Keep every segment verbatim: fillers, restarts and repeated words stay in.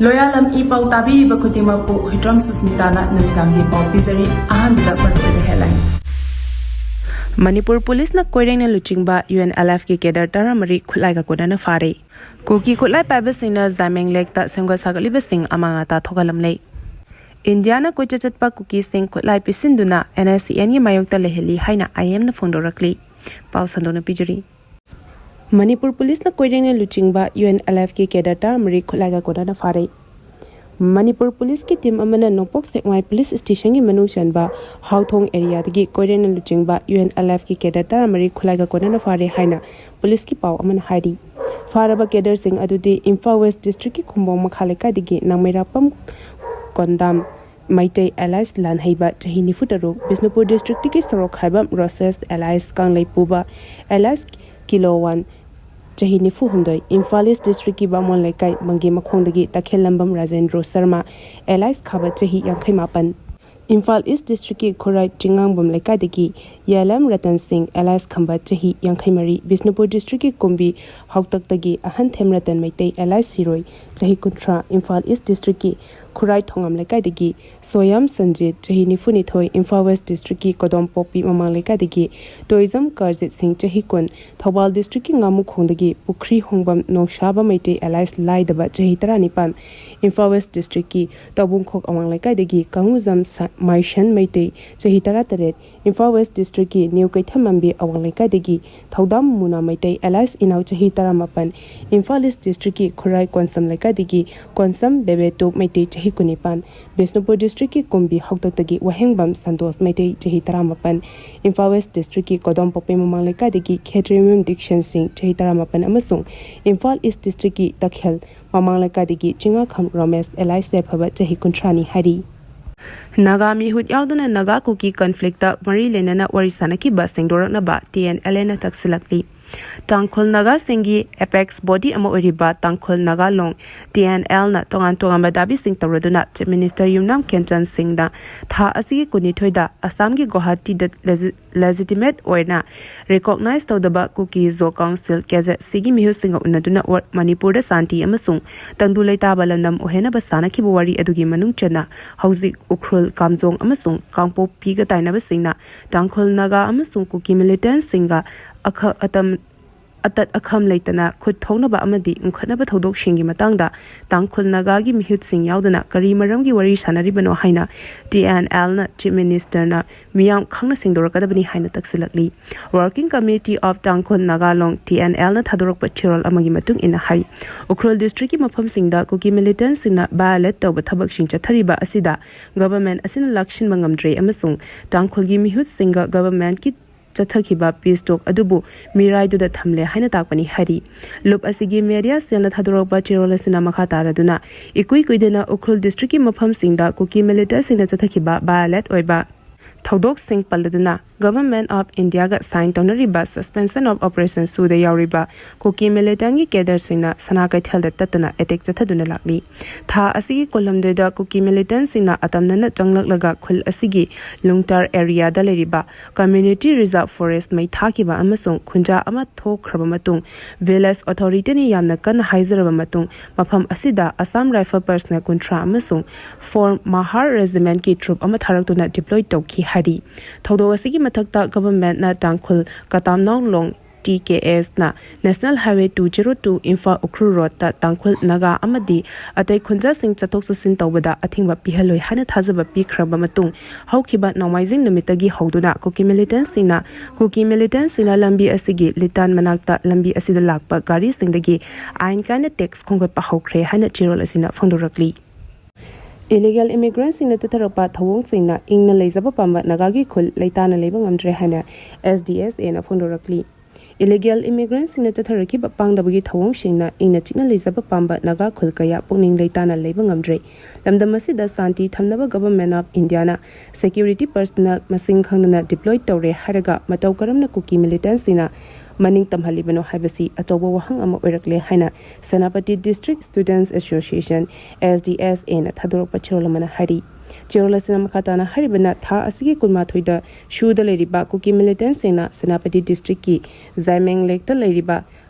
ꯂꯣꯌꯥꯂꯝ E ꯄꯥꯎ ꯇꯥꯕꯤꯔꯤꯕ ꯈꯨꯗꯤꯡꯃꯛꯄꯨ ꯍꯨꯏꯗ꯭ꯔꯣꯝ ꯁꯨꯁꯃꯤꯇꯥꯅ ꯅꯨꯃꯤꯗꯥꯡꯒꯤ ꯄꯥꯎ ꯄꯤꯖꯔꯤ꯫ ꯑꯍꯥꯟꯕꯗ ꯃꯔꯨꯑꯣꯏꯕ headline꯫ ꯃꯅꯤꯄꯨꯔ ꯄꯨꯂꯤꯁꯅ ꯀꯣꯏꯔꯦꯡꯅ ꯂꯨꯆꯤꯡꯕ UNLFꯀꯤ cadre ꯇꯔꯥꯃꯔꯤ ꯈꯨꯠꯂꯥꯏꯒ ꯀꯣꯟꯅꯅ ꯐꯥꯔꯦ꯫ ꯀꯨꯀꯤ ꯈꯨꯠꯂꯥꯏ ꯄꯥꯏꯕꯁꯤꯡꯅ ꯖꯥꯏꯃꯦꯡ ꯂꯦꯛꯇ ꯁꯦꯝꯒꯠ ꯁꯥꯒꯠꯂꯤꯕꯁꯤꯡ ꯑꯃꯥꯡ ꯑꯇꯥ ꯊꯣꯛꯍꯜꯂꯝꯂꯦ꯫ ꯏꯟꯗꯤꯌꯥꯅ ꯀꯣꯏꯆꯠ ꯆꯠꯄ ꯀꯨꯀꯤꯁꯤꯡ ꯈꯨꯠꯂꯥꯏ ꯄꯤꯁꯤꯟꯗꯨꯅ NSCNꯒꯤ ꯃꯥꯌꯣꯛꯇ ꯂꯩꯍꯜꯂꯤ ꯍꯥꯏꯅ IMꯅ ꯐꯣꯡꯗꯣꯔꯛꯂꯤ꯫ ꯄꯥꯎ ꯁꯟꯗꯣꯛꯅ ꯄꯤꯖꯔꯤ꯫ ꯃꯅꯤꯄꯨꯔ ꯄꯨꯂꯤꯁꯅ ꯀꯣꯏꯔꯦꯡꯅ ꯂꯨꯆꯤꯡꯕ UNLFꯀꯤ cadre ꯇꯔꯥꯃꯔꯤ ꯈꯨꯠꯂꯥꯏꯒ ꯀꯣꯟꯅꯅ ꯐꯥꯔꯦ꯫ ꯃꯅꯤꯄꯨꯔ ꯄꯨꯂꯤꯁꯀꯤ team ꯑꯃꯅ ꯅꯣꯡꯄꯣꯛ ꯁꯦꯛꯃꯥꯏ ꯄꯨꯂꯤꯁ stationꯒꯤ ꯃꯅꯨꯡ ꯆꯟꯕ ꯍꯥꯎꯊꯣꯡ areaꯗꯒꯤ ꯀꯣꯏꯔꯦꯡꯅ ꯂꯨꯆꯤꯡꯕ UNLFꯀꯤ cadre ꯇꯔꯥꯃꯔꯤ ꯈꯨꯠꯂꯥꯏꯒ ꯀꯣꯟꯅꯅ ꯐꯥꯔꯦ ꯍꯥꯏꯅ ꯄꯨꯂꯤꯁꯀꯤ ꯄꯥꯎ ꯑꯃꯅ ꯍꯥꯏꯔꯤ꯫ ꯐꯥꯔꯕ cadreꯁꯤꯡ ꯑꯗꯨꯗꯤ ꯏꯝꯐꯥꯜ West Districtꯀꯤ ꯈꯨꯝꯕꯣꯡ ꯃꯈꯥ ꯂꯩꯀꯥꯏꯗꯒꯤ ꯅꯥꯡꯃꯩꯔꯥꯛꯄꯝ ꯀꯣꯟꯗꯥꯝ ꯃꯩꯇꯩ alias ꯂꯥꯟꯍꯩꯕ ꯆꯍꯤ ꯅꯤꯐꯨ ꯇꯔꯨꯛ, ꯕꯤꯁꯅꯨꯄꯨꯔ Districtꯀꯤ ꯁꯣꯔꯣꯛ ꯈꯥꯏꯕꯝ roses alias ꯀꯪꯂꯩꯄꯨꯕ alias kilo one ꯆꯍꯤ ꯅꯤꯐꯨ ꯍꯨꯝꯗꯣꯏ, ꯏꯝꯐꯥꯜ East Districtꯀꯤ ꯕꯥꯃꯣꯟ ꯂꯩꯀꯥꯏ ꯃꯪꯒꯤ ꯃꯈꯣꯡꯗꯒꯤ ꯇꯈꯦꯜꯂꯝꯕꯝ ꯔꯥꯖꯦꯟꯗ꯭ꯔꯣ ꯁꯔꯃ alias ꯈꯥꯕ ꯆꯍꯤ ꯌꯥꯡꯈꯩ ꯃꯥꯄꯟ, ꯏꯝꯐꯥꯜ East Districtꯀꯤ ꯈꯨꯔꯥꯏ ꯆꯤꯡꯉꯥꯡꯕꯝ ꯂꯩꯀꯥꯏꯗꯒꯤ ꯌꯥꯂꯝ ꯔꯇꯟ ꯁꯤꯡ alias ꯈꯝꯕ ꯆꯍꯤ ꯌꯥꯡꯈꯩ ꯃꯔꯤ, ꯕꯤꯁꯅꯨꯄꯨꯔ Districtꯀꯤ ꯀꯨꯝꯕꯤ ꯍꯥꯎꯇꯛꯇꯒꯤ ꯑꯍꯟꯊꯦꯝ ꯔꯇꯟ ꯃꯩꯇꯩ alias ꯁꯤꯔꯣꯏ ꯆꯍꯤ ꯀꯨꯟꯊ꯭ꯔꯥ, ꯏꯝꯐꯥꯜ East Districtꯀꯤ ꯈꯨꯔꯥꯏ ꯊꯣꯉꯥꯝ ꯂꯩꯀꯥꯏꯗꯒꯤ ꯁꯣꯌꯥꯝ ꯁꯟꯖꯤꯠ ꯆꯍꯤ ꯅꯤꯐꯨ ꯅꯤꯊꯣꯏ, ꯏꯝꯐꯥꯜ West Districtꯀꯤ ꯀꯣꯗꯣꯝꯄꯣꯛꯄꯤ ꯃꯃꯥꯡ ꯂꯩꯀꯥꯏꯗꯒꯤ ꯇꯣꯏꯖꯝ ꯀꯥꯔꯖꯤꯠ ꯁꯤꯡ ꯆꯍꯤ ꯀꯨꯟ, ꯊꯧꯕꯥꯜ Districtꯀꯤ ꯉꯥꯃꯨꯈꯣꯡꯗꯒꯤ ꯄꯨꯈ꯭ꯔꯤ ꯍꯣꯡꯕꯝ ꯅꯣꯡꯁꯥꯕ ꯃꯩꯇꯩ alias ꯂꯥꯏꯗꯕ ꯆꯍꯤ ꯇꯔꯥꯅꯤꯄꯥꯟ, ꯏꯝꯐꯥꯜ West Districtꯀꯤ ꯇꯧꯕꯨꯡꯈꯣꯛ ꯑꯋꯥꯡ ꯂꯩꯀꯥꯏꯗꯒꯤ ꯀꯥꯡꯉꯨꯖꯝ ꯁ-, ꯃꯥꯏꯁꯟ ꯃꯩꯇꯩ ꯆꯍꯤ ꯇꯔꯥꯇꯔꯦꯠ, ꯏꯝꯐꯥꯜ West Districtꯀꯤ ꯅ꯭ꯌꯨ ꯀꯩꯊꯦꯜꯃꯟꯕꯤ ꯑꯋꯥꯡ ꯂꯩꯀꯥꯏꯗꯒꯤ ꯊꯧꯗꯥꯝ ꯃꯨꯅꯥ ꯃꯩꯇꯩ alias ꯏꯅꯥꯎ ꯆꯍꯤ ꯇꯔꯥꯃꯥꯄꯟ, ꯏꯝꯐꯥꯜ East Districtꯀꯤ ꯈꯨꯔꯥꯏ ꯀꯣꯟꯁꯝ ꯂꯩꯀꯥꯏꯗꯒꯤ ꯀꯣꯟꯁꯝ ꯕꯦꯕꯦꯇꯣꯞ ꯃꯩꯇꯩ ꯆꯍꯤ ꯀꯨꯟꯅꯤꯄꯥꯟ, ꯕꯤꯁꯅꯨꯄꯨꯔ Districtꯀꯤ ꯀꯨꯝꯕꯤ ꯍꯥꯎꯇꯛꯇꯒꯤ ꯋꯥꯍꯦꯡꯕꯝ ꯁꯟꯇꯣꯁ ꯃꯩꯇꯩ ꯆꯍꯤ ꯇꯔꯥꯃꯥꯄꯟ, ꯏꯝꯐꯥꯜ West Districtꯀꯤ ꯀꯣꯗꯣꯝ ꯄꯣꯛꯄꯤ ꯃꯃꯥꯡ ꯂꯩꯀꯥꯏꯗꯒꯤ ꯈꯦꯇ꯭ꯔꯤꯃꯌꯨꯝ ꯗꯤꯛꯁꯟ ꯁꯤꯡ ꯆꯍꯤ ꯇꯔꯥꯃꯥꯄꯟ ꯑꯃꯁꯨꯡ ꯏꯝꯐꯥꯜ East Districtꯀꯤ ꯇꯈꯦꯜ ꯃꯃꯥꯡ ꯂꯩꯀꯥꯏꯗꯒꯤ ꯆꯤꯡꯉꯥꯈꯝ ꯔꯣꯃꯦꯁ alias ꯌꯥꯏꯐꯕ ꯆꯍꯤ ꯀꯨꯟꯊ꯭ꯔꯥꯅꯤ ꯍꯥꯏꯔꯤ꯫ ꯅꯥꯒꯥ ꯃꯤꯍꯨꯠ ꯌꯥꯎꯗꯅ ꯅꯥꯒꯥ ꯀꯨꯀꯤ conflictꯇ ꯃꯔꯤ ꯂꯩꯅꯅ ꯋꯥꯔꯤ ꯁꯥꯅꯈꯤꯕ ꯁꯦꯡꯗꯣꯔꯛꯅꯕ TNLAꯅ ꯇꯛꯁꯤꯜꯂꯛꯂꯤ꯫ ꯇꯥꯡꯈꯨꯜ ꯅꯥꯒꯥꯁꯤꯡꯒꯤ ꯑꯦꯄꯦꯛꯁ ꯕꯣꯗꯤ ꯑꯃ ꯑꯣꯏꯔꯤꯕ ꯇꯥꯡꯈꯨꯜ ꯅꯥꯒꯥ ꯂꯣꯡ, ꯇꯤ ꯑꯦꯟ ꯑꯦꯜꯅ ꯇꯣꯉꯥꯟ ꯇꯣꯉꯥꯟꯕ ꯗꯥꯕꯤꯁꯤꯡ ꯇꯧꯔꯗꯨꯅ ꯆꯤꯐ ꯃꯤꯅꯤꯁꯇꯔ ꯌꯨꯝꯅꯥꯝ ꯈꯦꯟꯆꯟ ꯁꯤꯡꯅ ꯊꯥ ꯑꯁꯤꯒꯤ ꯀꯨꯟꯅꯤꯊꯣꯏꯗ ꯑꯁꯥꯝꯒꯤ ꯒꯨꯋꯥꯍꯥꯇꯤꯗ ꯂꯦꯖꯤ-, ꯂꯦꯖꯤꯇꯤꯃꯦꯠ ꯑꯣꯏꯅ ꯔꯤꯀꯣꯛꯅꯥꯏꯖ ꯇꯧꯗꯕ ꯀꯨꯀꯤ ꯖꯣ ꯀꯥꯎꯟꯁꯤꯜ, ꯀꯦ ꯖꯦꯠ ꯁꯤꯒꯤ ꯃꯤꯍꯨꯠꯁꯤꯡꯒ ꯎꯅꯗꯨꯅ ꯋ-, ꯃꯅꯤꯄꯨꯔꯗ ꯁꯥꯟꯇꯤ ꯑꯃꯁꯨꯡ ꯇꯪꯗꯨ ꯂꯩꯇꯥꯕ ꯂꯝꯗꯝ ꯑꯣꯏꯍꯟꯅꯕ ꯁꯥꯟꯅꯈꯤꯕ ꯋꯥꯔꯤ ꯑꯗꯨꯒꯤ ꯃꯅꯨꯡ ꯆꯟꯅ ꯍꯧꯖꯤꯛ ꯎꯈ꯭ꯔꯨꯜ, ꯀꯥꯝꯖꯣꯡ ꯑꯃꯁꯨꯡ ꯀꯥꯡꯄꯣꯛꯄꯤꯒ ꯇꯥꯏꯅꯕꯁꯤꯡꯅ ꯇꯥꯡꯈꯨꯜ ꯅꯥꯒꯥ ꯑꯃꯁꯨꯡ ꯀꯨꯀꯤ ꯃꯤꯂꯤꯇꯦꯟꯠꯁꯤꯡꯒ ꯑꯈ-, ꯑꯇꯝ-, ꯑꯇꯠ ꯑꯈꯝ ꯂꯩꯇꯅ ꯈꯨꯠ ꯊꯣꯛꯅꯕ ꯑꯃꯗꯤ ꯎꯪꯈꯠꯅꯕ ꯊꯧꯗꯣꯛꯁꯤꯡꯒꯤ ꯃꯇꯥꯡꯗ ꯇꯥꯡꯈꯨꯜ ꯅꯥꯒꯥꯒꯤ ꯃꯤꯍꯨꯠꯁꯤꯡ ꯌꯥꯎꯗꯅ ꯀꯔꯤ ꯃꯔꯝꯒꯤ ꯋꯥꯔꯤ ꯁꯥꯟꯅꯔꯤꯕꯅꯣ ꯍꯥꯏꯅ ꯇꯤ ꯑꯦꯟ ꯑꯦꯜꯅ ꯆꯤꯐ ꯃꯤꯅꯤꯁꯇꯔꯅ ꯃꯤꯌꯥꯝ ꯈꯪꯅ ꯁꯦꯡꯗꯣꯔꯛꯀꯗꯕꯅꯤ ꯍꯥꯏꯅ ꯇꯛꯁꯤꯜꯂꯛꯂꯤ꯫ Working Committee of Tangkhul Naga Long, T N ꯑꯦꯜꯅ ꯊꯥꯗꯣꯔꯛꯄ ꯆꯦꯔꯣꯜ ꯑꯃꯒꯤ ꯃꯇꯨꯡ ꯏꯟꯅ ꯍꯥꯏ, ꯎꯈ꯭ꯔꯨꯜ ꯗꯤꯁꯇ꯭ꯔꯤꯛꯀꯤ ꯃꯐꯝꯁꯤꯡꯗ ꯀꯨꯀꯤ ꯃꯤꯂꯤꯇꯦꯟꯠꯁꯤꯡꯅ ꯚꯥꯏꯑꯣꯂꯦꯠ ꯇꯧꯕ ꯊꯕꯛꯁꯤꯡ ꯆꯠꯊꯔꯤꯕ ꯑꯁꯤꯗ ꯒꯚꯔꯟꯃꯦꯟꯠ ꯑꯁꯤꯅ ꯂꯥꯛꯁꯤꯟꯕ ꯉꯝꯗ꯭ꯔꯦ ꯑꯃꯁꯨꯡ ꯇꯥꯡꯈꯨꯜꯒꯤ ꯃꯤꯍꯨꯠꯁꯤꯡꯒ ꯒꯚꯔꯟꯃꯦꯟꯠꯀꯤ ꯆꯠꯊꯈꯤꯕ ꯄꯤꯁ ꯇꯣꯛ ꯑꯗꯨꯕꯨ ꯃꯤꯔꯥꯏꯗꯨꯗ ꯊꯝꯂꯦ ꯍꯥꯏꯅ ꯇꯥꯛꯄꯅꯤ ꯍꯥꯏꯔꯤ꯫ ꯂꯨꯞ ꯑꯁꯤꯒꯤ ꯃꯦꯗꯤꯌꯥ ꯁꯦꯜꯅ ꯊꯥꯗꯣꯔꯛꯄ ꯆꯦꯔꯣꯜ ꯑꯁꯤꯅ ꯃꯈꯥ ꯇꯥꯔꯗꯨꯅ ꯏꯀꯨꯏ ꯀꯨꯏꯗꯅ ꯎꯈ꯭ꯔꯨꯜ ꯗꯤꯁꯇ꯭ꯔꯤꯛꯀꯤ ꯃꯐꯝꯁꯤꯡꯗ ꯀꯨꯀꯤ ꯃꯤꯂꯤꯇꯦꯟꯠꯁꯤꯡꯅ ꯆꯠꯊꯈꯤꯕ ꯚꯥꯏꯑꯣꯂꯦꯠ ꯑꯣꯏꯕ ꯊꯧꯗꯣꯛꯁꯤꯡ ꯄꯜꯂꯗꯨꯅ Government of Indiaꯒ sign ꯇꯧꯅꯔꯤꯕ Suspension of Operation ꯁꯨꯗ ꯌꯥꯎꯔꯤꯕ ꯀꯨꯀꯤ ꯃꯤꯂꯤꯇꯦꯟꯠꯒꯤ ꯀꯦꯗꯔꯁꯤꯡꯅ ꯁꯅꯥ ꯀꯩꯊꯦꯜꯗ ꯇꯠꯇꯅ ꯑꯦꯇꯦꯛ ꯆꯠꯊꯗꯨꯅ ꯂꯥꯛꯂꯤ꯫ ꯊꯥ ꯑꯁꯤꯒꯤ ꯀꯨꯟꯍꯨꯝꯗꯣꯏꯗ ꯀꯨꯀꯤ ꯃꯤꯂꯤꯇꯦꯟꯠꯁꯤꯡꯅ ꯑꯇꯝꯅꯅ ꯆꯪꯂꯛꯂꯒ ꯈꯨꯜ ꯑꯁꯤꯒꯤ ꯂꯨꯡꯇꯥꯔ ꯑꯦꯔꯤꯌꯥꯗ ꯂꯩꯔꯤꯕ ꯀꯝꯃ꯭ꯌꯨꯅꯤꯇꯤ ꯔꯤꯖꯥꯔꯚ ꯐꯣꯔꯦꯁꯠ ꯃꯩ ꯊꯥꯈꯤꯕ ꯑꯃꯁꯨꯡ ꯈꯨꯟꯖꯥ ꯑꯃ ꯊꯣꯛꯈ꯭ꯔꯕ ꯃꯇꯨꯡ, ꯚꯤꯂꯦꯖ ꯑꯣꯊꯣꯔꯤꯇꯤꯅ ꯌꯥꯝꯅ ꯀꯟꯅ ꯍꯥꯏꯖꯔꯕ ꯃꯇꯨꯡ, ꯃꯐꯝ ꯑꯁꯤꯗ ꯑꯁꯥꯝ ꯔꯥꯏꯐꯜ ꯄꯔꯁꯅꯦꯜ ꯀꯨꯟꯊ꯭ꯔꯥ ꯑꯃꯁꯨꯡ ꯐꯣꯔ ꯃꯍꯥꯔ ꯔꯦꯖꯤꯃꯦꯟꯠꯀꯤ ꯇ꯭ꯔꯨꯞ ꯑꯃ ꯊꯥꯔꯛꯇꯨꯅ ꯗꯤꯄ꯭ꯂꯣꯏ ꯇꯧꯈꯤ ꯍꯥꯏꯔꯤ꯫ ꯊꯧꯗꯣꯛ ꯑꯁꯤꯒꯤ ꯃꯊꯛꯇ ꯒꯚꯔꯟꯃꯦꯟꯠꯅ ꯇꯥꯡꯈꯨꯜ ꯀꯇꯥꯝꯅꯥꯎ ꯂꯣꯡ ꯇꯤ ꯀꯦ ꯑꯦꯁꯅ National Highway two zero two Imphal Ukhrul ꯔꯣꯗꯇ ꯇꯥꯡꯈꯨꯜ ꯅꯥꯒꯥ ꯑꯃꯗꯤ ꯑꯇꯩ ꯈꯨꯟꯖꯥꯁꯤꯡ ꯆꯠꯊꯣꯛ ꯆꯠꯁꯤꯟ ꯇꯧꯕꯗ ꯑꯊꯤꯡꯕ ꯄꯤꯍꯜꯂꯣꯏ ꯍꯥꯏꯅ ꯊꯥꯖꯕ ꯄꯤꯈ꯭ꯔꯕ ꯃꯇꯨꯡ, ꯍꯧꯈꯤꯕ ꯅꯣꯡꯃꯥꯏꯖꯤꯡ ꯅꯨꯃꯤꯠꯇꯒꯤ ꯍꯧꯗꯨꯅ ꯀꯨꯀꯤ ꯃꯤꯂꯤꯇꯦꯟꯠꯁꯤꯡꯅ, ꯀꯨꯀꯤ ꯃꯤꯂꯤꯇꯦꯟꯠꯁꯤꯡꯅ ꯂꯝꯕꯤ ꯑꯁꯤꯒꯤ ꯂꯤꯇꯥꯟ ꯃꯅꯥꯛꯇ ꯂꯝꯕꯤ ꯑꯁꯤꯗ ꯂꯥꯛꯄ ꯒꯥꯔꯤꯁꯤꯡꯗꯒꯤ ꯑꯥꯏꯟ ꯀꯥꯏꯅ ꯇꯦꯛꯁ ꯈꯣꯝꯒꯠꯄ ꯍꯧꯈ꯭ꯔꯦ ꯍꯥꯏꯅ ꯆꯦꯔꯣꯜ ꯑꯁꯤꯅ ꯐꯣꯡꯗꯣꯔꯛꯂꯤ꯫ ꯏꯂꯤꯒꯦꯜ ꯏꯃꯤꯒ꯭ꯔꯦꯟꯠꯁꯤꯡꯅ ꯆꯠꯊꯔꯛꯄ ꯊꯧꯑꯣꯡꯁꯤꯡꯅ ꯏꯪꯅ ꯂꯩꯖꯕ ꯄꯥꯝꯕ ꯅꯥꯒꯥꯒꯤ ꯈꯨꯜ ꯂꯩꯇꯥꯅ ꯂꯩꯕ ꯉꯝꯗ꯭ꯔꯦ ꯍꯥꯏꯅ ꯑꯦꯁ ꯗꯤ ꯑꯦꯁ ꯑꯦꯅ ꯐꯣꯡꯗꯣꯔꯛꯂꯤ꯫ ꯏꯂꯤꯒꯦꯜ ꯏꯃꯤꯒ꯭ꯔꯦꯟꯠꯁꯤꯡꯅ ꯆꯠꯊꯔꯛꯈꯤꯕ ꯄꯥꯡꯗꯕꯒꯤ ꯊꯧꯑꯣꯡꯁꯤꯡꯅ ꯏꯪꯅ ꯆꯤꯛꯅ ꯂꯩꯖꯕ ꯄꯥꯝꯕ ꯅꯥꯒꯥ ꯈꯨꯜ ꯀꯌꯥ ꯄꯨꯛꯅꯤꯡ ꯂꯩꯇꯥꯅ ꯂꯩꯕ ꯉꯝꯗ꯭ꯔꯦ꯫ ꯂꯝꯗꯝ ꯑꯁꯤꯗ ꯁꯥꯟꯇꯤ ꯊꯝꯅꯕ Government of Indiaꯅ ꯁꯦꯀ꯭ꯌꯨꯔꯤꯇꯤ ꯄꯔꯁꯅꯦꯜ ꯃꯁꯤꯡ ꯈꯪꯗꯅ ꯗꯤꯄ꯭ꯂꯣꯏ ꯇꯧꯔꯦ ꯍꯥꯏꯔꯒ ꯃꯇꯧ ꯀꯔꯝꯅ ꯀꯨꯀꯤ ꯃꯤꯂꯤꯇꯦꯟꯠꯁꯤꯡꯅ ꯃꯅꯤꯡ ꯇꯝꯍꯜꯂꯤꯕꯅꯣ ꯍꯥꯏꯕꯁꯤ ꯑꯆꯧꯕ ꯋꯥꯍꯪ ꯑꯃ ꯑꯣꯏꯔꯛꯂꯦ ꯍꯥꯏꯅ Senapati District Students Association, S D S A ꯅ ꯊꯥꯗꯣꯔꯛꯄ ꯆꯦꯔꯣꯜ ꯑꯃꯅ ꯍꯥꯏꯔꯤ꯫ ꯆꯦꯔꯣꯜ ꯑꯁꯤꯅ ꯃꯈꯥ ꯇꯥꯅ ꯍꯥꯏꯔꯤꯕꯅ, ꯊꯥ ꯑꯁꯤꯒꯤ ꯀꯨꯟꯃꯥꯊꯣꯏꯗ ꯁꯨꯗ ꯂꯩꯔꯤꯕ ꯀꯨꯀꯤ militantꯁꯤꯡꯅ ꯁꯦꯅꯥꯄꯇꯤ Districtꯀꯤ ꯖꯥꯏꯃꯦꯡ Lakeꯇ ꯂꯩꯔꯤꯕ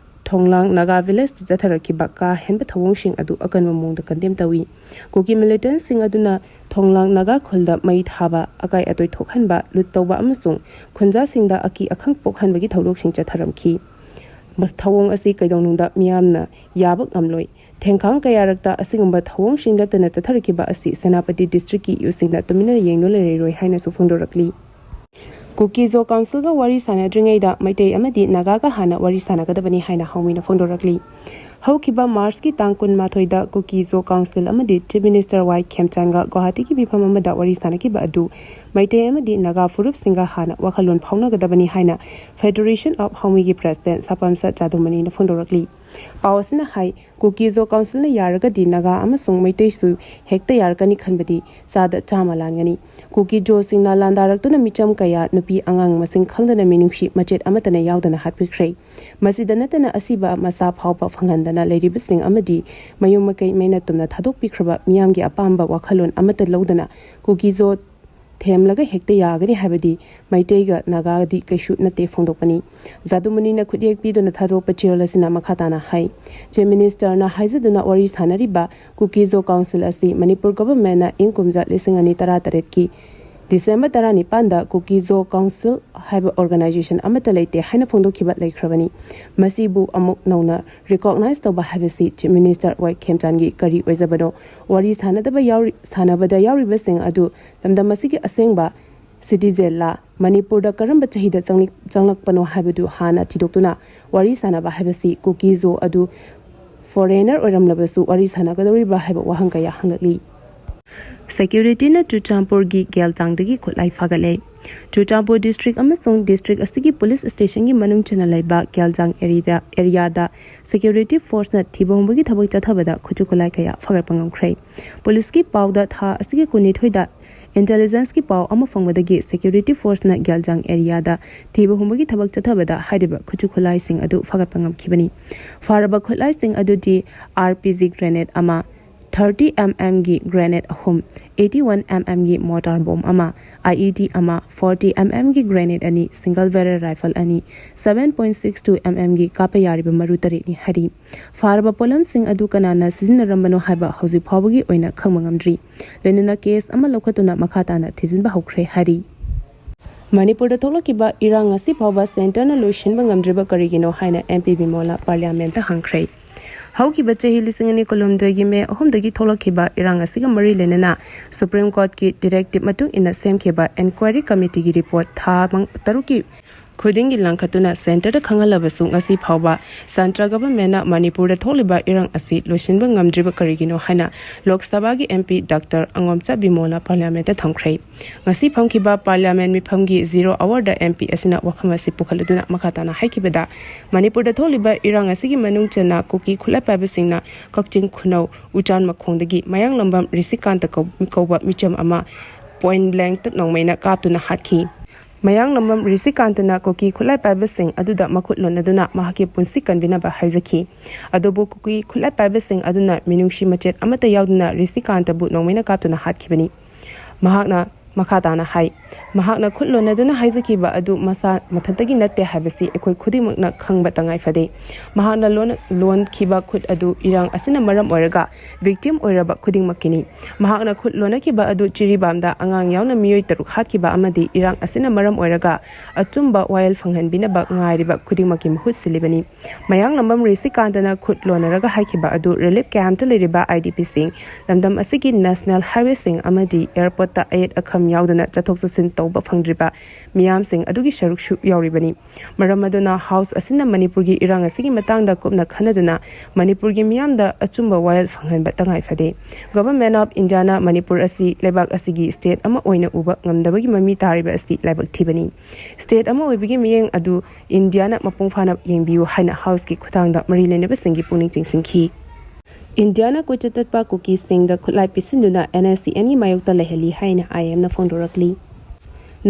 ꯊꯣꯡꯂꯥꯡ ꯅꯥꯒꯥ Villageꯇ ꯆꯠꯊꯔꯛꯈꯤꯕ ꯀꯥ ꯍꯦꯟꯕ ꯊꯧꯑꯣꯡꯁꯤꯡ ꯑꯗꯨ ꯑꯀꯟꯕ ꯃꯑꯣꯡꯗ condemn ꯇꯧꯏ꯫ ꯀꯨꯀꯤ militantꯁꯤꯡ ꯑꯗꯨꯅ ꯊꯣꯡꯂꯥꯡ ꯅꯥꯒꯥ ꯈꯨꯜꯗ ꯃꯩ ꯊꯥꯕ, ꯑꯀꯥꯏ ꯑꯇꯣꯏ ꯊꯣꯛꯍꯟꯕ, ꯂꯨꯠ ꯇꯧꯕ ꯑꯃꯁꯨꯡ ꯈꯨꯟꯖꯥꯁꯤꯡꯗ ꯑꯀꯤ ꯑꯈꯪ ꯄꯣꯛꯍꯟꯕꯒꯤ ꯊꯧꯗꯣꯛꯁꯤꯡ ꯆꯠꯊꯔꯝꯈꯤ꯫ ꯊꯧꯑꯣꯡ ꯑꯁꯤ ꯀꯩꯗꯧꯅꯨꯡꯗ ꯃꯤꯌꯥꯝꯅ ꯌꯥꯕ ꯉꯝꯂꯣꯏ꯫ ꯊꯦꯡꯈꯥꯡ ꯀꯌꯥꯔꯛꯇ ꯑꯁꯤꯒꯨꯝꯕ ꯊꯧꯑꯣꯡꯁꯤꯡ ꯂꯦꯞꯇꯅ ꯆꯠꯊꯔꯛꯈꯤꯕ ꯑꯁꯤ ꯁꯦꯅꯥꯄꯇꯤ Districtꯀꯤ ꯌꯨꯠꯁꯤꯡꯅ ꯇꯨꯃꯤꯟꯅ ꯌꯦꯡꯗꯨꯅ ꯂꯩꯔꯣꯏ ꯍꯥꯏꯅꯁꯨ ꯐꯣꯡꯗꯣꯔꯛꯂꯤ꯫ ꯀꯨꯀꯤ ꯖꯣ Councilꯒ ꯋꯥꯔꯤ ꯁꯥꯟꯅꯗ꯭ꯔꯤꯉꯩꯗ ꯃꯩꯇꯩ ꯑꯃꯗꯤ ꯅꯥꯒꯥꯒ ꯍꯥꯟꯅ ꯋꯥꯔꯤ ꯁꯥꯟꯅꯒꯗꯕꯅꯤ ꯍꯥꯏꯅ ꯍꯥꯎꯃꯤꯅ ꯐꯣꯡꯗꯣꯔꯛꯂꯤ꯫ ꯍꯧꯈꯤꯕ Marchꯀꯤ ꯇꯥꯡ ꯀꯨꯟꯃꯥꯊꯣꯏꯗ ꯀꯨꯀꯤ ꯖꯣ Council ꯑꯃꯗꯤ Chief Minister ꯋꯥꯏ ꯈꯦꯝꯆꯥꯟꯒ ꯒꯨꯋꯥꯍꯥꯇꯤꯒꯤ ꯃꯤꯐꯝ ꯑꯃꯗ ꯋꯥꯔꯤ ꯁꯥꯟꯅꯈꯤꯕ ꯑꯗꯨ ꯃꯩꯇꯩ ꯑꯃꯗꯤ ꯅꯥꯒꯥ ꯐꯨꯔꯨꯞꯁꯤꯡꯒ ꯍꯥꯟꯅ ꯋꯥꯈꯜꯂꯣꯟ ꯐꯥꯎꯅꯒꯗꯕꯅꯤ ꯍꯥꯏꯅ Federation of ꯍꯥꯎꯃꯤꯒꯤ President ꯁꯥꯄꯝꯁ ꯆꯥꯗꯨꯃꯅꯤꯅ ꯐꯣꯡꯗꯣꯔꯛꯂꯤ꯫ ꯄꯥꯎ ꯑꯁꯤꯅ ꯍꯥꯏ, ꯀꯨꯀꯤ ꯖꯣ Councilꯅ ꯌꯥꯔꯒꯗꯤ ꯅꯥꯒꯥ ꯑꯃꯁꯨꯡ ꯃꯩꯇꯩꯁꯨ ꯍꯦꯛꯇ ꯌꯥꯔꯛꯀꯅꯤ ꯈꯟꯕꯗꯤ ꯆꯥꯗ ꯆꯥꯝꯃ ꯂꯥꯟꯒꯅꯤ꯫ ꯀꯨꯀꯤ ꯖꯣꯁꯤꯡꯅ ꯂꯥꯟꯗꯥꯔꯛꯇꯨꯅ ꯃꯤꯆꯝ ꯀꯌꯥ, ꯅꯨꯄꯤ ꯑꯉꯥꯡ ꯃꯁꯤꯡ ꯈꯪꯗꯅ ꯃꯤꯅꯨꯡꯁꯤ ꯃꯆꯦꯠ ꯑꯃꯠꯇꯅ ꯌꯥꯎꯗꯅ ꯍꯥꯠꯄꯤꯈ꯭ꯔꯦ꯫ ꯃꯁꯤꯗ ꯅꯠꯇꯅ ꯑꯁꯤꯕ ꯃꯁꯥ ꯐꯥꯎꯕ ꯐꯪꯍꯟꯗꯅ ꯂꯩꯔꯤꯕꯁꯤꯡ ꯑꯃꯗꯤ ꯃꯌꯨꯝ ꯃꯀꯩ ꯃꯩꯅ ꯇꯨꯝꯅ ꯊꯥꯗꯣꯛꯄꯤꯈ꯭ꯔꯕ ꯃꯤꯌꯥꯝꯒꯤ ꯑꯄꯥꯝꯕ ꯋꯥꯈꯜꯂꯣꯟ ꯑꯃꯠꯇ ꯂꯧꯗꯅ ꯀꯨꯀꯤ ꯖꯣ ꯊꯦꯝꯂꯒ ꯍꯦꯛꯇ ꯌꯥꯒꯅꯤ ꯍꯥꯏꯕꯗꯤ ꯃꯩꯇꯩꯒ ꯅꯥꯒꯥꯒꯗꯤ ꯀꯩꯁꯨ ꯅꯠꯇꯦ ꯐꯣꯡꯗꯣꯛꯄꯅꯤ꯫ ꯖꯥꯗꯨꯃꯅꯤꯅ ꯈꯨꯠꯌꯦꯛ ꯄꯤꯗꯨꯅ ꯊꯥꯗꯣꯔꯛꯄ ꯆꯦꯔꯣꯜ ꯑꯁꯤꯅ ꯃꯈꯥ ꯇꯥꯅ ꯍꯥꯏ, Chief Ministerꯅ ꯍꯥꯏꯖꯗꯨꯅ ꯋꯥꯔꯤ ꯁꯥꯟꯅꯔꯤꯕ ꯀꯨꯀꯤ ꯖꯣ Council ꯑꯁꯤ ꯃꯅꯤꯄꯨꯔ Governmentꯅ ꯏꯪ ꯀꯨꯝꯖꯥ ꯂꯤꯁꯤꯡ ꯑꯅꯤ ꯇꯔꯥꯇꯔꯦꯠꯀꯤ December ꯇꯔꯥꯅꯤꯄꯥꯟꯗ ꯀꯨꯀꯤ ꯖꯣ Council ꯍꯥꯏꯕ organization ꯑꯃꯠꯇ ꯂꯩꯇꯦ ꯍꯥꯏꯅ ꯐꯣꯡꯗꯣꯛꯈꯤꯕ ꯂꯩꯈ꯭ꯔꯕꯅꯤ꯫ ꯃꯁꯤꯕꯨ ꯑꯃꯨꯛ ꯅꯧꯅ recognize ꯇꯧꯕ ꯍꯥꯏꯕꯁꯤ Chief Minister ꯋꯥꯏ ꯈꯦꯝꯆꯥꯟꯒꯤ ꯀꯔꯤ ꯑꯣꯏꯖꯕꯅꯣ? ꯋꯥꯔꯤ ꯁꯥꯟꯅꯗꯕ ꯌꯥꯎꯔꯤ-, ꯁꯥꯟꯅꯕꯗ ꯌꯥꯎꯔꯤꯕꯁꯤꯡ ꯑꯗꯨ ꯂꯝꯗꯝ ꯑꯁꯤꯒꯤ ꯑꯁꯦꯡꯕ citizenꯂ? ꯃꯅꯤꯄꯨꯔꯗ ꯀꯔꯝꯕ ꯆꯍꯤꯗ ꯆꯪꯂꯤ-, ꯆꯪꯂꯛꯄꯅꯣ ꯍꯥꯏꯕꯗꯨ ꯍꯥꯟꯅ ꯊꯤꯗꯣꯛꯇꯨꯅ ꯋꯥꯔꯤ ꯁꯥꯟꯅꯕ ꯍꯥꯏꯕꯁꯤ ꯀꯨꯀꯤ ꯖꯣ ꯑꯗꯨ foreigner ꯑꯣꯏꯔꯝꯂꯕꯁꯨ ꯋꯥꯔꯤ ꯁꯥꯟꯅꯒꯗꯧꯔꯤꯕ꯭ꯔꯥ ꯍꯥꯏꯕ ꯋꯥꯍꯪ ꯀꯌꯥ ꯍꯪꯂꯛꯂꯤ꯫ Securityꯅ ꯆꯨꯔꯆꯥꯟꯄꯨꯔꯒꯤ ꯒꯦꯜꯖꯥꯡꯗꯒꯤ ꯈꯨꯠꯂꯥꯏ ꯐꯥꯒꯠꯂꯦ꯫ ꯆꯨꯔꯆꯥꯟꯄꯨꯔ District ꯑꯃꯁꯨꯡ District ꯑꯁꯤꯒꯤ Police Stationꯒꯤ ꯃꯅꯨꯡ ꯆꯟꯅ ꯂꯩꯕ ꯒꯦꯜꯖꯥꯡ areaꯗ, areaꯗ Security Forceꯅ ꯊꯤꯕ ꯍꯨꯝꯕꯒꯤ ꯊꯕꯛ ꯆꯠꯊꯕꯗ ꯈꯨꯠꯁꯨ ꯈꯨꯠꯂꯥꯏ ꯀꯌꯥ ꯐꯥꯒꯠꯄ ꯉꯝꯈ꯭ꯔꯦ꯫ Policeꯀꯤ ꯄꯥꯎꯗ ꯊꯥ ꯑꯁꯤꯒꯤ ꯀꯨꯟꯅꯤꯊꯣꯏꯗ Intelligenceꯀꯤ ꯄꯥꯎ ꯑꯃ ꯐꯪꯕꯗꯒꯤ security forceꯅ ꯒꯦꯜꯖꯥꯡ areaꯗ ꯊꯤꯕ ꯍꯨꯝꯕꯒꯤ ꯊꯕꯛ ꯆꯠꯊꯕꯗ ꯍꯥꯏꯔꯤꯕ ꯈꯨꯠꯁꯨ ꯈꯨꯠꯂꯥꯏꯁꯤꯡ ꯑꯗꯨ ꯐꯥꯒꯠꯄ ꯉꯝꯈꯤꯕꯅꯤ꯫ ꯐꯥꯔꯕ ꯈꯨꯠꯂꯥꯏꯁꯤꯡ ꯑꯗꯨꯗꯤ R P G grenade ꯑꯃ, thirty mm ꯒꯤ grenade ꯑꯍꯨꯝ, eighty-one mm ꯒꯤ mortar bomb ꯑꯃ, I E D ꯑꯃ, forty mm ꯒꯤ grenade ꯑꯅꯤ, single barrel rifle ꯑꯅꯤ, seven point six two mm ꯒꯤ ꯀꯥꯞꯄ ꯌꯥꯔꯤꯕ ꯃꯔꯨ ꯇꯔꯦꯠꯅꯤ ꯍꯥꯏꯔꯤ꯫ ꯐꯥꯔꯕ ꯄꯣꯠꯂꯝꯁꯤꯡ ꯑꯗꯨ ꯀꯅꯥꯅ ꯁꯤꯖꯤꯟꯅꯔꯝꯕꯅꯣ ꯍꯥꯏꯕ ꯍꯧꯖꯤꯛ ꯐꯥꯎꯕꯒꯤ ꯑꯣꯏꯅ ꯈꯪꯕ ꯉꯝꯗ꯭ꯔꯤ꯫ ꯂꯣꯏꯅꯅ case ꯑꯃ ꯂꯧꯈꯠꯇꯨꯅ ꯃꯈꯥ ꯇꯥꯅ ꯊꯤꯖꯤꯟꯕ ꯍꯧꯈ꯭ꯔꯦ ꯍꯥꯏꯔꯤ꯫ ꯃꯅꯤꯄꯨꯔꯗ ꯊꯣꯛꯂꯛꯈꯤꯕ ꯏꯔꯥꯡ ꯑꯁꯤ ꯐꯥꯎꯕ centreꯅ ꯂꯣꯏꯁꯤꯟꯕ ꯉꯝꯗ꯭ꯔꯤꯕ ꯀꯔꯤꯒꯤꯅꯣ ꯍꯥꯏꯅ M P ꯕꯤꯃꯣꯜꯅ parliamentꯇ ꯍꯪꯈ꯭ꯔꯦ꯫ ꯍꯧꯈꯤꯕ ꯆꯍꯤ ꯂꯤꯁꯤꯡ ꯑꯅꯤ ꯀꯨꯟꯍꯨꯝꯗꯣꯏꯒꯤ May ꯑꯍꯨꯝꯗꯒꯤ ꯊꯣꯛꯂꯛꯈꯤꯕ ꯏꯔꯥꯡ ꯑꯁꯤꯒ ꯃꯔꯤ ꯂꯩꯅꯅ Supreme Courtꯀꯤ directive ꯃꯇꯨꯡ ꯏꯟꯅ ꯁꯦꯝꯈꯤꯕ inquiry committeeꯒꯤ report ꯊꯥ ꯃꯪ-, ꯇꯔꯨꯛꯀꯤ ꯈꯨꯗꯤꯡꯒꯤ ꯂꯪꯈꯠꯇꯨꯅ centreꯗ ꯈꯪꯍꯜꯂꯕꯁꯨ ꯉꯁꯤ ꯐꯥꯎꯕ centre governmentꯅ ꯃꯅꯤꯄꯨꯔꯗ ꯊꯣꯛꯂꯤꯕ ꯏꯔꯥꯡ ꯑꯁꯤ ꯂꯣꯏꯁꯤꯟꯕ ꯉꯝꯗ꯭ꯔꯤꯕ ꯀꯔꯤꯒꯤꯅꯣ ꯍꯥꯏꯅ ꯂꯣꯛ ꯁꯚꯥꯒꯤ M P Doctor ꯑꯉꯣꯝꯆꯥ ꯕꯤꯃꯣꯜꯅ parliamentꯇ ꯊꯝꯈ꯭ꯔꯦ꯫ ꯉꯁꯤ ꯐꯝꯈꯤꯕ parliament ꯃꯤꯐꯝꯒꯤ zero hourꯗ M P ꯑꯁꯤꯅ ꯋꯥꯐꯝ ꯑꯁꯤ ꯄꯨꯈꯠꯂꯗꯨꯅ ꯃꯈꯥ ꯇꯥꯅ ꯍꯥꯏꯈꯤꯕꯗ, ꯃꯅꯤꯄꯨꯔꯗ ꯊꯣꯛꯂꯤꯕ ꯏꯔꯥꯡ ꯑꯁꯤꯒꯤ ꯃꯅꯨꯡ ꯆꯟꯅ ꯀꯨꯀꯤ ꯈꯨꯠꯂꯥꯏ ꯄꯥꯏꯕꯁꯤꯡꯅ ꯀꯛꯆꯤꯡ ꯈꯨꯅꯧ ꯎꯆꯥꯟ ꯃꯈꯣꯡꯗꯒꯤ ꯃꯌꯥꯡꯂꯝꯕꯝ ꯔꯤꯁꯤꯀꯥꯟꯇ ꯀꯧ-, ꯀꯧꯕ ꯃꯤꯆꯝ ꯑꯃ point blankꯇ ꯅꯣꯡꯃꯩꯅ ꯀꯥꯞꯇꯨꯅ ꯍꯥꯠꯈꯤ꯫ ꯃꯌꯥꯡꯂꯝꯕꯝ ꯔꯤꯁꯤꯀꯥꯟꯇꯅ ꯀꯨꯀꯤ ꯈꯨꯠꯂꯥꯏ ꯄꯥꯏꯕꯁꯤꯡ ꯑꯗꯨꯗ ꯃꯈꯨꯠ ꯂꯣꯟꯅꯗꯨꯅ ꯃꯍꯥꯛꯀꯤ ꯄꯨꯟꯁꯤ ꯀꯟꯕꯤꯅꯕ ꯍꯥꯏꯖꯈꯤ꯫ ꯑꯗꯨꯕꯨ ꯀꯨꯀꯤ ꯈꯨꯠꯂꯥꯏ ꯄꯥꯏꯕꯁꯤꯡ ꯑꯗꯨꯅ ꯃꯤꯅꯨꯡꯁꯤ ꯃꯆꯦꯠ ꯑꯃꯠꯇ ꯌꯥꯎꯗꯅ ꯔꯤꯁꯤꯀꯥꯟꯇꯕꯨ ꯅꯣꯡꯃꯩꯅ ꯀꯥꯞꯇꯨꯅ ꯍꯥꯠꯈꯤꯕꯅꯤ꯫ ꯃꯍꯥꯛꯅ ꯃꯈꯥ ꯇꯥꯅ ꯍꯥꯏ, ꯃꯍꯥꯛꯅ ꯈꯨꯠ ꯂꯣꯟꯅꯗꯨꯅ ꯍꯥꯏꯖꯈꯤꯕ ꯑꯗꯨ ꯃꯁꯥ ꯃꯊꯟꯇꯒꯤ ꯅꯠꯇꯦ ꯍꯥꯏꯕꯁꯤ ꯑꯩꯈꯣꯏ ꯈꯨꯗꯤꯡꯃꯛꯅ ꯈꯪꯕ ꯇꯉꯥꯏ ꯐꯗꯦ꯫ ꯃꯍꯥꯛꯅ ꯂꯣꯟ-, ꯂꯣꯟꯈꯤꯕ ꯈꯨꯠ ꯑꯗꯨ ꯏꯔꯥꯡ ꯑꯁꯤꯅ ꯃꯔꯝ ꯑꯣꯏꯔꯒ victim ꯑꯣꯏꯔꯕ ꯈꯨꯗꯤꯡꯃꯛꯀꯤꯅꯤ꯫ ꯃꯍꯥꯛꯅ ꯈꯨꯠ ꯂꯣꯟꯅꯈꯤꯕ ꯑꯗꯨ ꯖꯤꯔꯤꯕꯥꯝꯗ ꯑꯉꯥꯡ ꯌꯥꯎꯅ ꯃꯤꯑꯣꯏ ꯇꯔꯨꯛ ꯍꯥꯠꯈꯤꯕ ꯑꯃꯗꯤ ꯏꯔꯥꯡ ꯑꯁꯤꯅ ꯃꯔꯝ ꯑꯣꯏꯔꯒ ꯑꯆꯨꯝꯕ ꯋꯥꯌꯦꯜ ꯐꯪꯍꯟꯕꯤꯅꯕ ꯉꯥꯏꯔꯤꯕ ꯈꯨꯗꯤꯡꯃꯛꯀꯤ ꯃꯍꯨꯠ ꯁꯤꯜꯂꯤꯕꯅꯤ꯫ ꯃꯌꯥꯡꯂꯝꯕꯝ ꯔꯤꯁꯤꯀꯥꯟꯇꯅ ꯈꯨꯠ ꯂꯣꯟꯅꯔꯒ ꯍꯥꯏꯈꯤꯕ ꯑꯗꯨ relief campꯇ ꯂꯩꯔꯤꯕ IDPꯁꯤꯡ, ꯂꯝꯗꯝ ꯑꯁꯤꯒꯤ national highwayꯁꯤꯡ ꯑꯃꯗꯤ airportꯇ ꯑꯌꯦꯠ ꯑꯈꯝ ꯌꯥꯎꯗꯅ ꯆꯠꯊꯣꯛ ꯆꯠꯁꯤꯟ ꯇꯧꯕ ꯐꯪꯗ꯭ꯔꯤꯕ ꯃꯤꯌꯥꯝꯁꯤꯡ ꯑꯗꯨꯒꯤ ꯁꯔꯨꯛꯁꯨ ꯌꯥꯎꯔꯤꯕꯅꯤ꯫ ꯃꯔꯝ ꯑꯗꯨꯅ House ꯑꯁꯤꯅ ꯃꯅꯤꯄꯨꯔꯒꯤ ꯏꯔꯥꯡ ꯑꯁꯤꯒꯤ ꯃꯇꯥꯡꯗ ꯀꯨꯞꯅ ꯈꯟꯅꯗꯨꯅ ꯃꯅꯤꯄꯨꯔꯒꯤ ꯃꯤꯌꯥꯝꯗ ꯑꯆꯨꯝꯕ ꯋꯥꯌꯦꯜ ꯐꯪꯍꯟꯕ ꯇꯉꯥꯏ ꯐꯗꯦ꯫ Government of Indiaꯅ ꯃꯅꯤꯄꯨꯔ ꯑꯁꯤ ꯂꯩꯕꯥꯛ ꯑꯁꯤꯒꯤ state ꯑꯃ ꯑꯣꯏꯅ ꯎꯕ ꯉꯝꯗꯕꯒꯤ ꯃꯃꯤ ꯇꯥꯔꯤꯕ ꯑꯁꯤ ꯂꯥꯏꯕꯛ ꯊꯤꯕꯅꯤ꯫ State ꯑꯃ ꯑꯣꯏꯕꯒꯤ ꯃꯤꯠꯌꯦꯡ ꯑꯗꯨ Indiaꯅ ꯃꯄꯨꯡ ꯐꯥꯅ ꯌꯦꯡꯕꯤꯌꯨ ꯍꯥꯏꯅ Houseꯀꯤ ꯈꯨꯠꯊꯥꯡꯗ ꯃꯔꯤ ꯂꯩꯅꯕꯁꯤꯡꯒꯤ ꯄꯨꯛꯅꯤꯡ ꯆꯤꯡꯁꯤꯟꯈꯤ꯫ ꯏꯟꯗꯤꯌꯥꯅ ꯀꯣꯏꯆꯠ ꯆꯠꯄ ꯀꯨꯀꯤꯁꯤꯡꯗ ꯈꯨꯠꯂꯥꯏ ꯄꯤꯁꯤꯟꯗꯨꯅ ꯑꯦꯟ ꯑꯦꯁ ꯁꯤ ꯑꯦꯟꯒꯤ ꯃꯥꯌꯣꯛꯇ ꯂꯩꯍꯜꯂꯤ ꯍꯥꯏꯅ ꯑꯥꯏ ꯑꯦꯝꯅ ꯐꯣꯡꯗꯣꯔꯛꯂꯤ꯫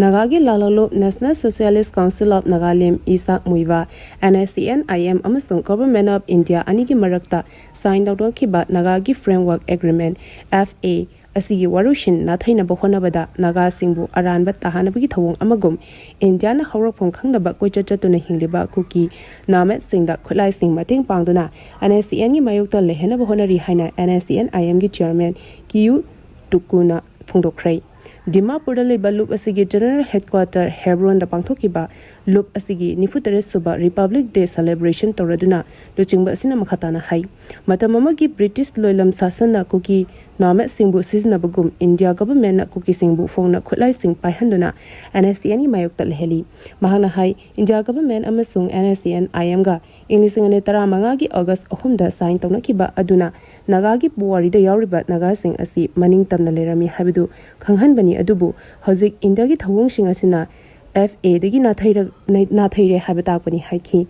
ꯅꯥꯒꯥꯒꯤ ꯂꯥꯜꯍꯧꯂꯨꯞ National Socialist Council of Nagalim, Isak Muivah, N S C N I M ꯑꯃꯁꯨꯡ Government of India ꯑꯅꯤꯒꯤ ꯃꯔꯛꯇ sign ꯇꯧꯅꯈꯤꯕ ꯅꯥꯒꯥꯒꯤ Framework Agreement, ꯑꯦꯐ ꯑꯦ, ꯑꯁꯤꯒꯤ ꯋꯥꯔꯣꯏꯁꯤꯟ ꯅꯥꯊꯩꯅꯕ ꯍꯣꯠꯅꯕꯗ ꯅꯥꯒꯥꯁꯤꯡꯕꯨ ꯑꯔꯥꯟꯕ ꯇꯥꯍꯟꯅꯕꯒꯤ ꯊꯧꯑꯣꯡ ꯑꯃꯒꯨꯝ ꯏꯟꯗꯤꯌꯥꯅ ꯍꯧꯔꯛꯐꯝ ꯈꯪꯗꯕ ꯀꯣꯏꯆꯠ ꯆꯠꯇꯨꯅ ꯍꯤꯡꯂꯤꯕ ꯀꯨꯀꯤ ꯅꯥꯃꯦꯠꯁꯤꯡꯗ ꯈꯨꯠꯂꯥꯏꯁꯤꯡ ꯃꯇꯦꯡ ꯄꯥꯡꯗꯨꯅ ꯑꯦꯟ ꯑꯦꯁ ꯁꯤ ꯑꯦꯟꯒꯤ ꯃꯥꯌꯣꯛꯇ ꯂꯩꯍꯟꯅꯕ ꯍꯣꯠꯅꯔꯤ ꯍꯥꯏꯅ ꯑꯦꯟ ꯑꯦꯁ ꯁꯤ ꯑꯦꯟ ꯑꯥꯏ ꯑꯦꯝꯒꯤ chairman ꯀꯤꯌꯨ ꯇꯨꯀꯨꯅ ꯐꯣꯡꯗꯣꯛꯈ꯭ꯔꯦ꯫ ꯗꯤꯃꯥꯄꯨꯔꯗ ꯂꯩꯕ ꯂꯨꯞ ꯑꯁꯤꯒꯤ general headquarter ꯍꯦꯕ꯭ꯔꯣꯟꯗ ꯄꯥꯡꯊꯣꯛꯈꯤꯕ ꯂꯨꯞ ꯑꯁꯤꯒꯤ ꯅꯤꯐꯨ ꯇꯔꯦꯠ ꯁꯨꯕ Republic Day celebration ꯇꯧꯔꯗꯨꯅ ꯂꯨꯆꯤꯡꯕ ꯑꯁꯤꯅ ꯃꯈꯥ ꯇꯥꯅ ꯍꯥꯏ, ꯃꯇꯝ ꯑꯃꯒꯤ ꯕ꯭ꯔꯤꯇꯤꯁ ꯂꯣꯏꯂꯝ ꯁꯥꯁꯟꯅ ꯀꯨꯀꯤ ꯅꯥꯃꯦꯠꯁꯤꯡꯕꯨ ꯁꯤꯖꯤꯟꯅꯕꯒꯨꯝ ꯏꯟꯗꯤꯌꯥ governmentꯅ ꯀꯨꯀꯤꯁꯤꯡꯕꯨ ꯐꯣꯡꯅ ꯈꯨꯠꯂꯥꯏꯁꯤꯡ ꯄꯥꯏꯍꯟꯗꯨꯅ ꯑꯦꯟ ꯑꯦꯁ ꯁꯤ ꯑꯦꯟꯒꯤ ꯃꯥꯌꯣꯛꯇ ꯂꯩꯍꯜꯂꯤ꯫ ꯃꯍꯥꯛꯅ ꯍꯥꯏ, ꯏꯟꯗꯤꯌꯥ government ꯑꯃꯁꯨꯡ ꯑꯦꯟ ꯑꯦꯁ ꯁꯤ ꯑꯦꯟ ꯑꯥꯏ ꯑꯦꯝꯒ ꯏꯪ ꯂꯤꯁꯤꯡ ꯑꯅꯤ ꯇꯔꯥꯃꯉꯥꯒꯤ August ꯑꯍꯨꯝꯗ sign ꯇꯧꯅꯈꯤꯕ ꯑꯗꯨꯅ ꯅꯥꯒꯥꯒꯤ ꯄꯨꯋꯥꯔꯤꯗ ꯌꯥꯎꯔꯤꯕ ꯅꯥꯒꯥꯁꯤꯡ ꯑꯁꯤ ꯃꯅꯤꯡ ꯇꯝꯅ ꯂꯩꯔꯝꯃꯤ ꯍꯥꯏꯕꯗꯨ ꯈꯪꯍꯟꯕꯅꯤ, ꯑꯗꯨꯕꯨ ꯍꯧꯖꯤꯛ ꯏꯟꯗꯤꯌꯥꯒꯤ ꯊꯧꯑꯣꯡꯁꯤꯡ ꯑꯁꯤꯅ ꯑꯦꯐ ꯑꯦꯗꯒꯤ ꯅꯥꯊꯩꯔ-, ꯅꯥꯊꯩꯔꯦ ꯍꯥꯏꯕ ꯇꯥꯛꯄꯅꯤ ꯍꯥꯏꯈꯤ꯫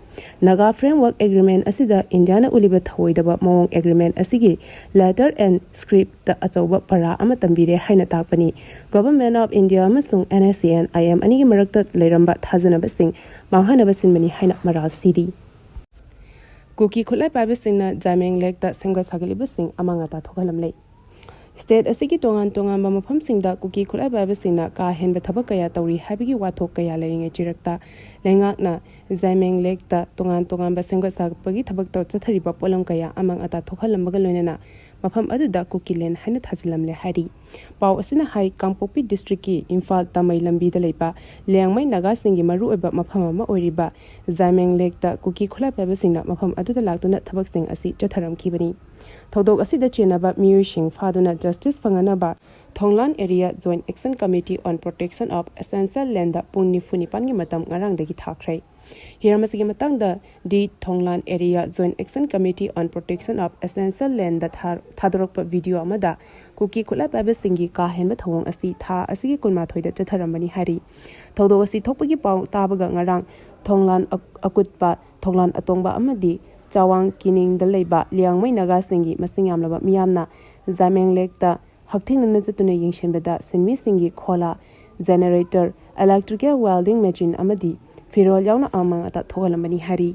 ꯅꯥꯒꯥ Framework Agreement ꯑꯁꯤꯗ ꯏꯟꯗꯤꯌꯥꯅ ꯎꯠꯂꯤꯕ ꯊꯧꯑꯣꯏꯗꯕ ꯃꯑꯣꯡ agreement ꯑꯁꯤꯒꯤ letter and scriptꯇ ꯑꯆꯧꯕ ꯄꯔꯥ ꯑꯃ ꯇꯝꯕꯤꯔꯦ ꯍꯥꯏꯅ ꯇꯥꯛꯄꯅꯤ꯫ Government of India ꯑꯃꯁꯨꯡ N S C N I M ꯑꯅꯤꯒꯤ ꯃꯔꯛꯇ ꯂꯩꯔꯝꯕ ꯊꯥꯖꯅꯕꯁꯤꯡ ꯃꯥꯡꯍꯟꯅꯕ ꯁꯤꯟꯕꯅꯤ ꯍꯥꯏꯅ ꯃꯔꯥꯜ ꯁꯤꯔꯤ꯫ ꯀꯨꯀꯤ ꯈꯨꯠꯂꯥꯏ ꯄꯥꯏꯕꯁꯤꯡꯅ ꯖꯥꯏꯃꯦꯡ ꯂꯦꯛꯇ ꯁꯦꯝꯒꯠ ꯁꯥꯒꯠꯂꯤꯕꯁꯤꯡ ꯑꯃꯥꯡ ꯑꯇꯥ ꯊꯣꯛꯍꯜꯂꯝꯂꯦ꯫ State ꯑꯁꯤꯒꯤ ꯇꯣꯉꯥꯟ ꯇꯣꯉꯥꯟꯕ ꯃꯐꯝꯁꯤꯡꯗ ꯀꯨꯀꯤ ꯈꯨꯠꯂꯥꯏ ꯄꯥꯏꯕꯁꯤꯡꯅ ꯀꯥ ꯍꯦꯟꯕ ꯊꯕꯛ ꯀꯌꯥ ꯇꯧꯔꯤ ꯍꯥꯏꯕꯒꯤ ꯋꯥꯊꯣꯛ ꯀꯌꯥ ꯂꯩꯔꯤꯉꯩ ꯆꯤꯔꯛꯇ ꯂꯩꯉꯥꯛꯅ ꯖꯥꯏꯃꯦꯡ ꯂꯦꯛꯇ ꯇꯣꯉꯥꯟ ꯇꯣꯉꯥꯟꯕ ꯁꯦꯝꯒꯠ ꯁꯥꯒꯠꯄꯒꯤ ꯊꯕꯛꯇ ꯆꯠꯊꯔꯤꯕ ꯄꯣꯠꯂꯝ ꯀꯌꯥ ꯑꯃꯥꯡ ꯑꯇꯥ ꯊꯣꯛꯍꯜꯂꯝꯕꯒ ꯂꯣꯏꯅꯅ ꯃꯐꯝ ꯑꯗꯨꯗ ꯀꯨꯀꯤ land ꯍꯥꯏꯅ ꯊꯥꯖꯤꯜꯂꯝꯂꯦ ꯍꯥꯏꯔꯤ꯫ ꯄꯥꯎ ꯑꯁꯤꯅ ꯍꯥꯏ, ꯀꯥꯡꯄꯣꯛꯄꯤ districtꯀꯤ ꯏꯝꯐꯥꯜ ꯇꯥꯃꯩ ꯂꯝꯕꯤꯗ ꯂꯩꯕ ꯂꯤꯌꯥꯡꯃꯩ ꯅꯥꯒꯥꯁꯤꯡꯒꯤ ꯃꯔꯨꯑꯣꯏꯕ ꯃꯐꯝ ꯑꯃ ꯑꯣꯏꯔꯤꯕ ꯖꯥꯏꯃꯦꯡ ꯂꯦꯛꯇ ꯀꯨꯀꯤ ꯈꯨꯠꯂꯥꯏ ꯄꯥꯏꯕꯁꯤꯡꯅ ꯃꯐꯝ ꯑꯗꯨꯗ ꯂꯥꯛꯇꯨꯅ ꯊꯕꯛꯁꯤꯡ ꯑꯁꯤ ꯆꯠꯊꯔꯝꯈꯤꯕꯅꯤ꯫ ꯊꯧꯗꯣꯛ ꯑꯁꯤꯗ ꯆꯦꯟꯅꯕ ꯃꯤꯑꯣꯏꯁꯤꯡ ꯐꯥꯗꯨꯅ justice ꯐꯪꯅꯅꯕ ꯊꯣꯡꯂꯥꯟ Area Joint Action Committee on Protection of Ancestral Landꯗ ꯄꯨꯡ ꯅꯤꯐꯨ ꯅꯤꯄꯥꯟꯒꯤ ꯃꯇꯝ ꯉꯔꯥꯡꯗꯒꯤ ꯊꯥꯈ꯭ꯔꯦ꯫ ꯍꯤꯔꯝ ꯑꯁꯤꯒꯤ ꯃꯇꯥꯡꯗ ꯗꯤ ꯊꯣꯡꯂꯥꯟ Area Joint Action Committee on Protection of Ancestral Landꯗ ꯊꯥ-, ꯊꯥꯗꯣꯔꯛꯄ video ꯑꯃꯗ ꯀꯨꯀꯤ ꯈꯨꯠꯂꯥꯏ ꯄꯥꯏꯕꯁꯤꯡꯒꯤ ꯀꯥ ꯍꯦꯟꯕ ꯊꯧꯑꯣꯡ ꯑꯁꯤ ꯊꯥ ꯑꯁꯤꯒꯤ ꯀꯨꯟꯃꯥꯊꯣꯏꯗ ꯆꯠꯊꯔꯝꯕꯅꯤ ꯍꯥꯏꯔꯤ꯫ ꯊꯧꯗꯣꯛ ꯑꯁꯤ ꯊꯣꯛꯄꯒꯤ ꯄꯥꯎ ꯇꯥꯕꯒ ꯉꯔꯥꯡ ꯊꯣꯡꯂꯥꯟ ꯑꯛ-, ꯑꯀꯨꯠꯄ, ꯊꯣꯡꯂꯥꯟ ꯑꯇꯣꯡꯕ ꯑꯃꯗꯤ ꯇꯋꯥꯡ ꯀꯤꯅꯤꯡꯗ ꯂꯩꯕ ꯂꯤꯌꯥꯡꯃꯩ ꯅꯥꯒꯥꯁꯤꯡꯒꯤ ꯃꯁꯤꯡ ꯌꯥꯝꯂꯕ ꯃꯤꯌꯥꯝꯅ ꯖꯥꯃꯦꯡ ꯂꯦꯛꯇ ꯍꯛꯊꯦꯡꯅꯅ ꯆꯠꯇꯨꯅ ꯌꯦꯡꯁꯤꯟꯕꯗ ꯁꯤꯟꯃꯤꯁꯤꯡꯒꯤ ꯈꯣꯂꯥ, generator, electrical welding machine ꯑꯃꯗꯤ ꯐꯤꯔꯣꯜ ꯌꯥꯎꯅ ꯑꯃꯥꯡ ꯑꯇꯥ ꯊꯣꯛꯍꯜꯂꯝꯕꯅꯤ ꯍꯥꯏꯔꯤ꯫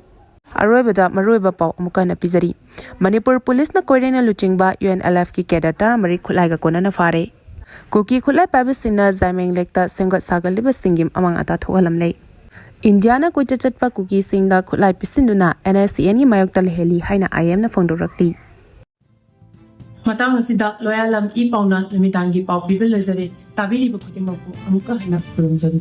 ꯑꯔꯣꯏꯕꯗ ꯃꯔꯨꯑꯣꯏꯕ ꯄꯥꯎ ꯑꯃꯨꯛꯀ ꯍꯟꯅ ꯄꯤꯖꯔꯤ꯫ ꯃꯅꯤꯄꯨꯔ ꯄꯨꯂꯤꯁꯅ ꯀꯣꯏꯔꯦꯡꯅ ꯂꯨꯆꯤꯡꯕ UNLFꯀꯤ cadre ꯇꯔꯥꯃꯔꯤ ꯈꯨꯠꯂꯥꯏꯒ ꯀꯣꯟꯅꯅ ꯐꯥꯔꯦ꯫ ꯀꯨꯀꯤ ꯈꯨꯠꯂꯥꯏ ꯄꯥꯏꯕꯁꯤꯡꯅ ꯖꯥꯃꯦꯡ ꯂꯦꯛꯇ ꯁꯦꯝꯒꯠ ꯁꯥꯒꯠꯂꯤꯕꯁꯤꯡꯒꯤ ꯑꯃꯥꯡ ꯑꯇꯥ ꯊꯣꯛꯍꯜꯂꯝꯂꯦ꯫ ꯏꯟꯗꯤꯌꯥꯅ ꯀꯣꯏꯆꯠ ꯆꯠꯄ ꯀꯨꯀꯤꯁꯤꯡꯗ ꯈꯨꯠꯂꯥꯏ ꯄꯤꯁꯤꯟꯗꯨꯅ NSCNꯒꯤ ꯃꯥꯌꯣꯛꯇ ꯂꯩꯍꯜꯂꯤ ꯍꯥꯏꯅ IMꯅ ꯐꯣꯡꯗꯣꯔꯛꯂꯤ꯫ ꯃꯇꯥꯡ ꯑꯁꯤꯗ ꯂꯣꯌꯥꯂꯝ ꯏ ꯄꯥꯎꯅ ꯅꯨꯃꯤꯗꯥꯡꯒꯤ ꯄꯥꯎ ꯄꯤꯕ ꯂꯣꯏꯖꯔꯦ꯫ ꯇꯥꯕꯤꯔꯤꯕ ꯈꯨꯗꯤꯡꯃꯛꯄꯨ ꯑꯃꯨꯛꯀ ꯍꯟꯅ ꯈꯨꯔꯨꯝꯖꯔꯤ꯫